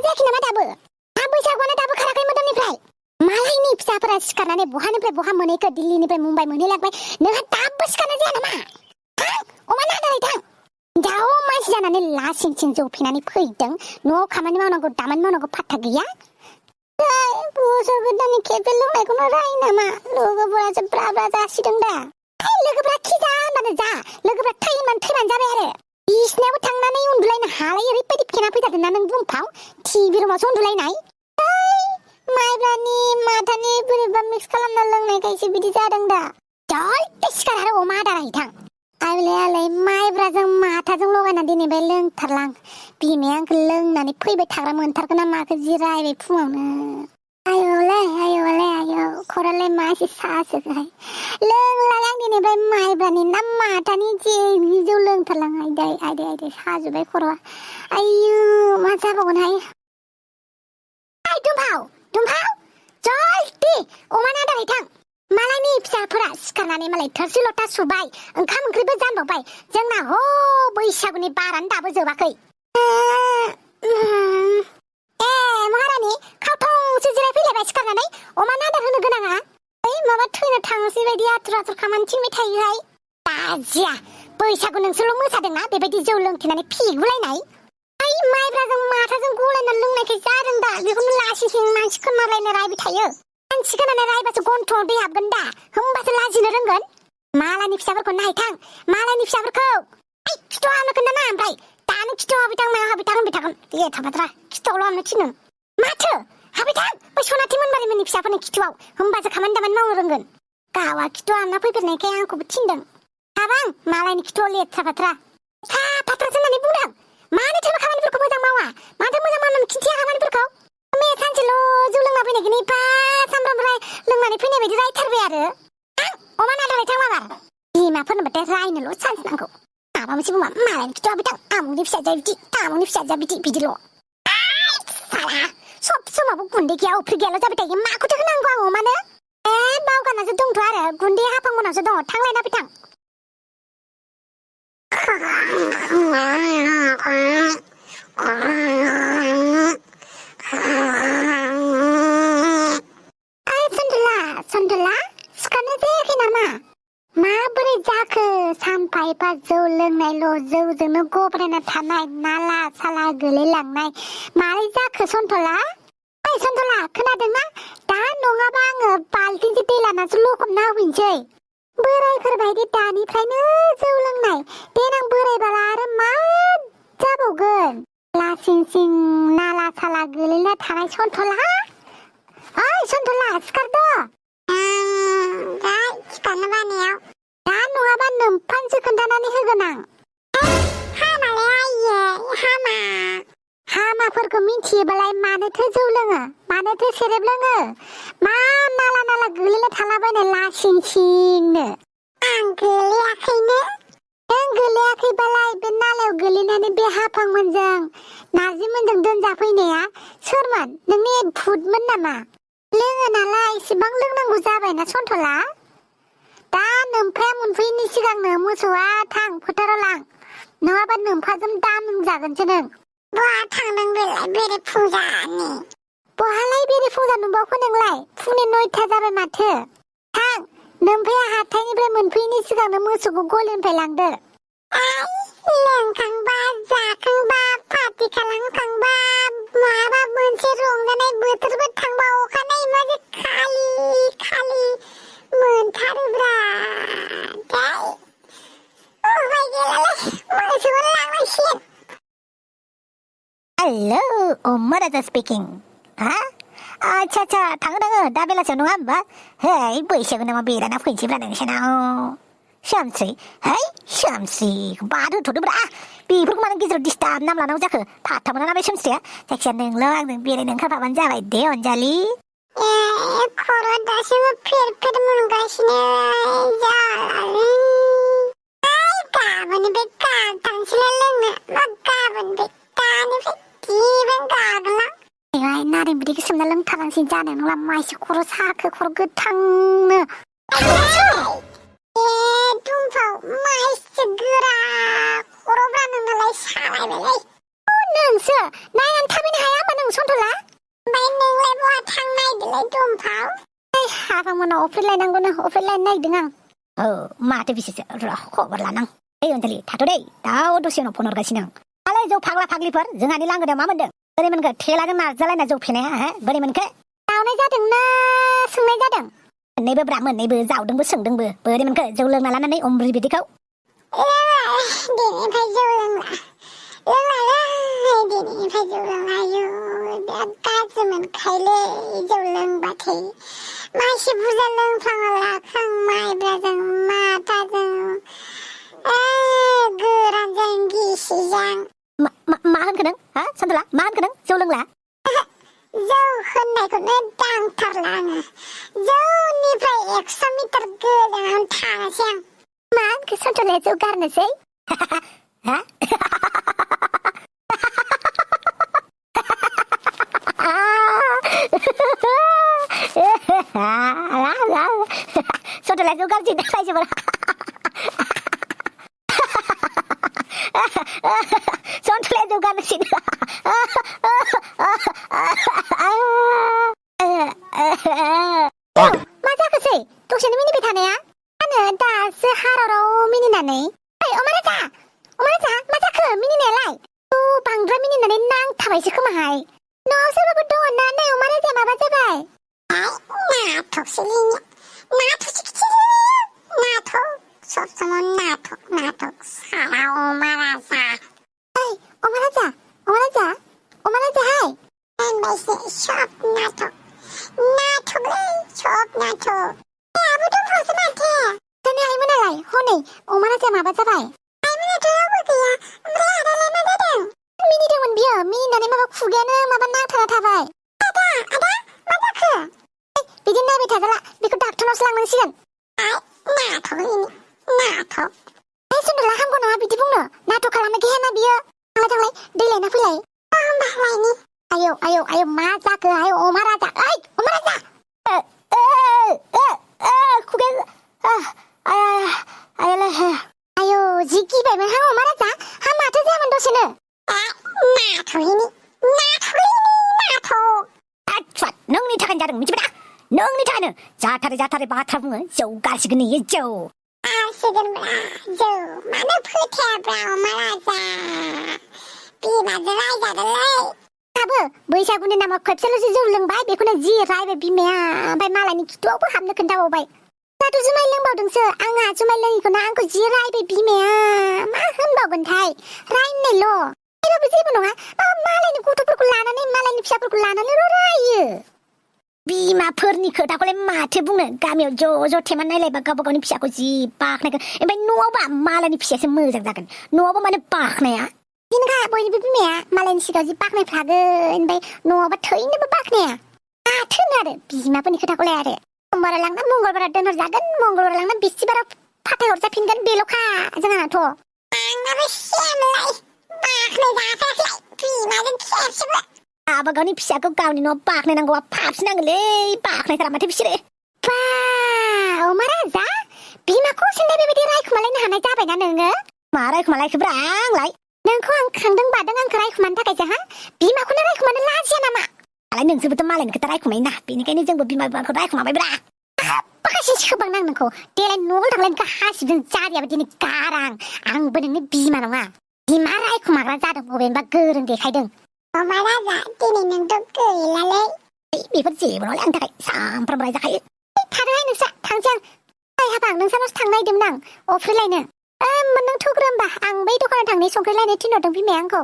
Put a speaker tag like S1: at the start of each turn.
S1: फैयाखै नामा दाबो? बैसागुआनो दाबो खाराखै मोदोमनिफ्राय। मालायनि फिसाफोरा सिखारनानै बहानिफ्राय बहा मोनहैखो दिल्लीनिफ्राय मुम्बाइ मोनहैलांबाय नोंहा दाबो सिखारनाय जाया नामा? थां अमानो आदारै थां। दाउ मानसि जानानै लासिं सिं जौ फेनानै फैदों न'आव खामानि मावनांगौ दामानि मावनांगौ फात्ता गैया। बोसोर गोदाननि खेबसे लोंनायखौनो रायो नामा? लोगोफोरासो ब्रा ब्रा जासिदों दा। लोगोफ्रा खिजा होनबानो जा लोगोफ्रा थैबानो जाबाय आरो। बिसिनायावबो थांनानै उन्दुलायनो हालाय ओरैबायदि फेना फैथारदों ना नों बुंफाव टिभि रुमावसो उन्दुलायनाय। माइब्रानि माथानि बोरैबा मिक्स खालामना लोंनायखायसो बिदि जादों दा। जलदि सिखार आरो अमा आदार हैथां। आलै माइब्राजों माथाजों लगायना दिनैबाय लोंथारलां। बिमाया आंखौ लोंनानै फैबाय थाग्रा मोनथारगोन ना माखो जि रायबाय फुङावनो। आयौ खर'लाय मासे सासोहाय। लोंलाय आं दिनैबाय माइब्रानि ना माथानि जौ लोंथारलां। आयदै साजोब्बाय खर'आ। आयौ मा जाबावगोनहाय। दुमफाव जलदि अमानो आदार हैथां। मालायनि फिसाफोरा सिखारनानै मालाय थोरसि लथा सुबाय ओंखाम ओंख्रिबो जानबावबाय। जोंना ह बैसागुनि बारानो दाबो जोबाखै। महारानि खावथंसो जिरायफैलायबाय सिखारनानै अमानो आदार होनो गोनाङा। माबा थैनो थांसै बायदि आथुर खामानि थिनबाय थायोहाय। दाजिया बैसागु नोंसोरल' मोसादोंना बेबायदि जौ लोंथेनानै फेगुलायनाय। माइब्राजों माथाजों गलायना लोंनायखाय जादों दा। बेखौनो लासिं मानसि खोनालायनो रायबाय थायो। मानसि खोनानै रायबासो गन्थंआव दै हाबगोन दा। होमबासो लाजिनो रोंगोन। मालायनि फिसाफोरखौ नायथां मालायनि फिसाफोरखौ। खिथुआव हाबनो खोन्थाना ओमफ्राय दानो खिथुआव हाबैथां मायाव हाबैथां होनबाय थागोन। थाबाद्रा खिथुआवल' हाबनो थिनो। माथो हाबैथां बै सनाथि मोनबारिमोननि फिसाफोरनि खिथुआव होमबासो खामानि दामानि मावनो रोंगोन। गावा खिथुआव हाबना फैफेरनायखाय आंखौबो थिनदों। हाबां मालायनि खिथुआव लेथ्रा फाथ्रा होननानै बुंदों। मानो थेबा खामानिफोरखौ मोजां मावा? माथो मोजां मावनानै खिन्थिया खामानिफोरखौ? सानसेल' जौ लोंना फैनायखौनो एफा सामफ्रामबो लोंनानै फैनाय बायदि रायथारबाय आरो। अमानो आदार हैथां माबार। बिमाफोरनोबाथाय रायनोल' चान्स नांगौ। माबा मोनसे बुंबा मालायनि खिथुआव हाबैथां आमुनि फिसाजोआ बिदि तामुनि फिसाजोआ बिदिल'। साला सब समावबो गुन्दै गैया अफ्रि गैयाल' जाबाय थायो। माखौथो होनांगौ आं अमानो? बावगारनासो दंथ' आरो गुन्दै हाफांमोनावसो दङ। थांलायना फैथां। सन्दला सिखारनो जायाखै नामा? माबोरै जाखो? सानफा एफा जौ लोंनायल' जौजोंनो गब्रायना थानाय नाला साला गोलैलांनाय मारै जाखो सन्तला? सन्तला खोनादोंना? दा नङाबा आङो बाल्थिंसे दै लानासो लखबना होफैनोसै। बोरायफोरबायदि दानिफ्रायनो जौ लोंनाय देनां बोरायबाला आरो मा जाबावगोन? लासिं सिं नाला साला गोलैना थानाय सन्तला। सन्तला सिखारद'। दा सिखारनो बानायाव दा नङाबा नोमफानसो खोन्थानानै होगोन आं। हामाफोरखौ मिथियोबालाय मानोथो जौ लोङो? मानोथो सेरेब लोङो? मा नाला नाला गोलैना थालाबायनाय लासिं सिंनो? आं गोलैयाखैनो। नों गोलैयाखैबालाय बे नालायाव गोलैनानै बे हाफांमोनजों नारजिमोनजों दोनजाफैनाया सोरमोन? नोंनि भुतमोन नामा? लोङो नालाय इसेबां लोंनांगौ जाबायना सन्तला। दा नोमफाया मोनफैयैनि सिगांनो मोसौआ थां फोथाराव लां नङाबा नोमफाजों दाम जागोनसो नों। बहा थांदों बेलाय बेरे फुजानि? बहालाय बेरे फुजा नुबावखो नोंलाय? फुंनि 9ता जाबाय माथो। थां नोमफाया हाथायनिफ्राय मोनफैयैनि सिगांनो मोसौखौ गलिनिफ्राय लांदो। लोंखांबा जाखांबा पार्टि खालामखांबा माबा मोनसे रंजानाय बोथोरबो थांबा अखानायै माजे खालि मोनथारोब्रा। उफाय गैलालै मोसौखौनो लांनांसिगोन। हेलौ अमा राजा स्पिकिं। आच्छा थाङो दा बेलासियाव नङा होमबा? बैसागु नामा बेरायना फैनोसैब्रा नोंसानाव। सोमस्रि बाद होथ'दोब्रा। बेफोरखौ मानो गेजेराव डिस्टार्ब नाम लानांगौ जाखो? फात्ता मोना ना बे सोमस्रिया। जायखिजाया नोंल' आंजों बेरायनो ओंखारफाबानो जाबाय दे अनजालि। खर' दासिमबो फेर मोनगासिनो जालालै। गाबोननिफ्राय थांसैलाय लोंनो। गाबोननिफ्राय दानिफ्राय दिबां गागोनलां। नारें बिदैखौ सोमना लोंथारनांसै जानाय नंला माइसो खर' साखो खर' गोथांनो। दुमफाव माइसो गोरा खर'ब्रा नोंनालाय सालायबायलै। नोंसो नायनानै थाबैनो हाया होमबा नों सन्थला
S2: ओमफ्राय नोंलाय बहा थांनो नागिरदोंलाय दुमफाव
S1: हाबांमोनाव अफेलायनांगौनो अफेलायनो नागिरदों आं
S3: माथो बिसेसो र' खबर लानां अनजालि थाथ' दे दाउ दसे उनाव फन हरगासिनो आं आलाय जौ फाग्ला फाग्लिफोर जोंहानि लांगोनायाव मा मोनदों बोरै मोनखो थेलाजों नारजालायना जौ फेनाया बोरै मोनखो
S1: जावनाय जादोंना सोंनाय जादों
S3: मोननैबो ब्रा मोननैबो जावदोंबो सोंदोंबो बोरै मोनखो जौ लोंना लानानै अमब्रि बिदिखौ
S2: दिनैनिफ्राय जौ दिनैनिफ्राय जौ लोंला आयौ बिराद गाज्रि मोनखायोलै जौ लोंबाथाय मानसि बुरजा लोंफ्लाङोब्ला आं माइब्राजों माथाजों गोरानजों गिसिजों
S3: मा होनखो नों हा सानदला मा होनखो नों जौ लोंला
S2: जौ होननायखौनो दांथारला आङो जौनिफ्राय 100 मिटार गोजानावनो थानोसै आं
S1: मा होनखो सन्थलाया जौ गारनोसै
S3: हा सन्थलाया जौ गारसै रायजोफोरा सन्थलाया जौ गारनोसै
S1: मा जाखोसै दसेनो मिनिबाय थानाया आङो दासो हाराव मिनिनानै अमाराजा मा जाखो मिनिनायालाय बांद्राय मिनिनानै नांथाबायसो खोमाहाय न'आव सोरबाबो दङ ना नै अमाराजाया माबा जाबाय
S2: नाथकसोलै नाथक सब समाव नाथक साला अमाराजा
S1: अमाराजाहाय
S2: होनबायसो सब नाथकलै सब नाथक आबो दंफांसो माथो
S1: जानो आइमोनालाय हनै अमाराजाया माबा जाबाय
S2: आइमोनाथ' रावबो गैया ओमफ्राय आदालाय मा जादों
S1: मिनिदोंमोन बियो मिनिनानै माबा खुगायानो माबा नांथाना थाबाय
S2: आदा मा जाखो
S1: बिदि नायबाय थाजाला बेखौ डाक्टरनावसो लांनांसिगोन
S2: नाथक
S1: सन्थला हामगौ नामा बिदि बुंनो नाटक खालामनो गेहेना बियो थांलाय दै लायना फैलाय
S2: होमबालायनि
S1: आयौ मा जाखो आयौ अमाराजा अमाराजा आयौ जि गिबायमोन हां अमाराजा हा माथो जायामोन दसेनो
S3: नाथक नोंनि थाखायनो जादों मिथिबाय दा नोंनि थाखायनो जाथारै बाथ्रा बुङो जौ गारसिगोन इयो जौ
S2: गारसिगोनब्रा जौ मानो फोथायाब्रा अमाराजा बिमाजों रायजादोंलै
S1: दाबो बैसागुनि नामाव खेबसेल'सो जौ लोंबाय बेखौनो जि रायबाय बिमाया ओमफ्राय मालायनि खिथुआवबो हाबनो खोन्थाबावबाय दाथ' जुमाय लोंबावदोंसो आंहा जुमाय लोङिखौनो आंखौ जि रायबाय बिमाया मा होनबावगोनथाय रायनायल' रायबाबो जेबो नङा मालायनि गथ'फोरखौ लानानै मालायनि फिसाफोरखौ लानानैल' रायो
S3: बिमाफोरनि खोथाखौलाय माथो बुंनो गामियाव ज' थेमान नायलायबा गावबा गावनि फिसाखौ जि बाख्नायगोन ओमफ्राय न'आवबा मालायनि फिसायासो मोजां जागोन न'आवबो माने बाख्नाया
S1: बिदिनोखा बयनिबो बिमाया मालायनि सिगाङाव जि बाख्नायफ्लागोन ओमफ्राय न'आवबा थैनोबो बाख्नाया माथो होनो आरो बिमाफोरनि खोथाखौलाय आरो समबाराव लांना मंगलबाराव दोनहरजागोन मंगलबाराव लांना बिस्थिबाराव फाथायहरजाफिनगोन बेल'खा जोंहानाथ'
S2: आंनाबो सेमलाय बाख्नायजाफेराखै बिमाजों खेबसेबो
S3: गावबा गावनि फिसाखौ गावनि न'आव बाख्नायनांगौआ फाफसिनांगोनलै बाख्नायथारा माथो बिसोरो
S1: अमाराजा बिमाखौ सोंनाय बेबायदि रायखुमालायनो हानाय जाबायना नोङो
S3: मा रायखुमालायखोब्रा आंलाय
S1: नोंखौ आं खांदों बादों आंखौ रायखुमानो थाखाय जाहा बिमाखौनो रायखुमानो लाजिया नामा
S3: दालाय नोंसोरबोथ' मालायनि खोथा रायखुमायो ना बेनिखायनो जोंबो बिमा बिफाखौ रायखुमाबायब्रा
S1: माखासे सोबांनां नोंखौ देलाय न'आव थांलाय नोंखौ हासिबजों जारियाबो दिनै गारां आंबो नोंनि बिमा नङा बिमा रायखुमाग्रा जादों बबेबा गोरों देखायदों
S2: अमाराजा दिनै नोंथ' गैलालै
S3: बेफोर जेबो नङालै आंनि थाखाय सामफ्रामबो रायजाखायो
S1: थादोहाय नोंस्रा थांसै आं हाबां नोंसानावसो थांनो नागिरदोंमोन आं अफ्रि लायनो नों थुग्रो होमबा आं बै दखानाव थांनो संख्रि लायनो थिनहरदों बिमाया आंखौ